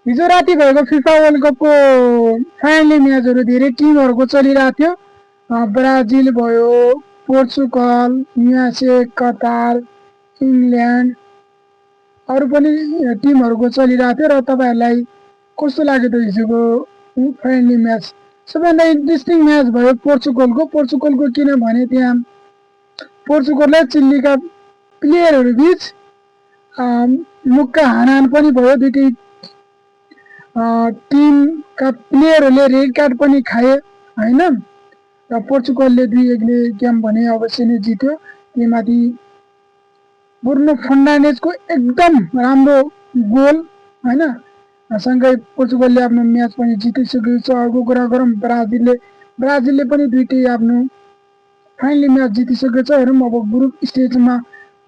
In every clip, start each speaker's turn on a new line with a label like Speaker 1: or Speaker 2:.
Speaker 1: हिजो राति भएको फिफा वर्ल्ड कपको फाइनल म्याचहरू धेरै टिमहरूको चलिरहेको थियो। ब्राजिल भयो, पोर्चुगल, युएसए, कतार, इङ्ल्यान्ड, अरू पनि टिमहरूको चलिरहेको थियो। र तपाईँहरूलाई कस्तो लाग्यो त हिजोको फाइनल म्याच? सबैभन्दा इन्ट्रेस्टिङ म्याच भयो पोर्चुगलको किनभने त्यहाँ पोर्चुगल र चिल्लीका प्लेयरहरू बिच मुक्का हानाहान पनि भयो। दुईटै टिमका प्लेयरहरूले रेड कार्ड पनि खाए होइन। र पोर्चुगलले 2-1ले गेम भने अवश्य नै जित्यो। त्यहीमाथि ब्रुनो फर्नान्डेजको एकदम राम्रो गोल होइन। सँगै पोर्चुगलले आफ्नो म्याच पनि जितिसकेको छ। अर्को कुरा गरौँ ब्राजिलले पनि दुईटै आफ्नो फाइनली म्याच जितिसकेको छ। हेरौँ अब ग्रुप स्टेजमा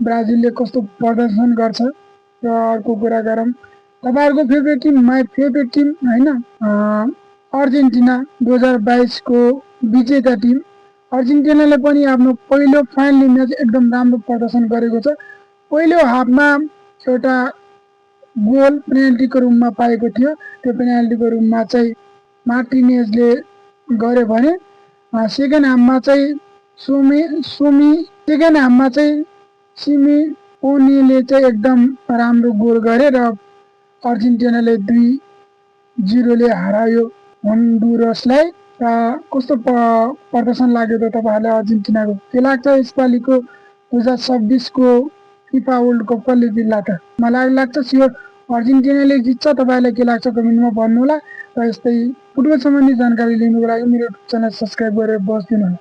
Speaker 1: ब्राजिलले कस्तो प्रदर्शन गर्छ। र अर्को कुरा गरौँ तपाईँहरूको favourite team, my favourite team होइन, अर्जेन्टिना 2022को विजेता टिम। अर्जेन्टिनाले पनि आफ्नो पहिलो फाइनल म्याच एकदम राम्रो प्रदर्शन गरेको छ। पहिलो हाफमा एउटा गोल पेनाल्टीको रूपमा पाएको थियो। त्यो पेनाल्टीको रूपमा चाहिँ मार्टिनेजले गरे भने सेकेन्ड हाफमा चाहिँ सिमिओनीले चाहिँ एकदम राम्रो गोल गरे र अर्जेन्टिनाले 2-0ले हरायो होन्डुरसलाई। र कस्तो प्रदर्शन लाग्यो त तपाईँहरूलाई अर्जेन्टिनाको? के लाग्छ यसपालिको 2026को फिफा वर्ल्ड कप कसले जित्ला त? मलाई लाग्छ स्योर अर्जेन्टिनाले जित्छ। तपाईँहरूलाई के लाग्छ कमेन्टमा भन्नुहोला। र यस्तै फुटबल सम्बन्धी जानकारी लिनुको लागि मेरो च्यानल सब्सक्राइब गरेर बसिदिनु होला।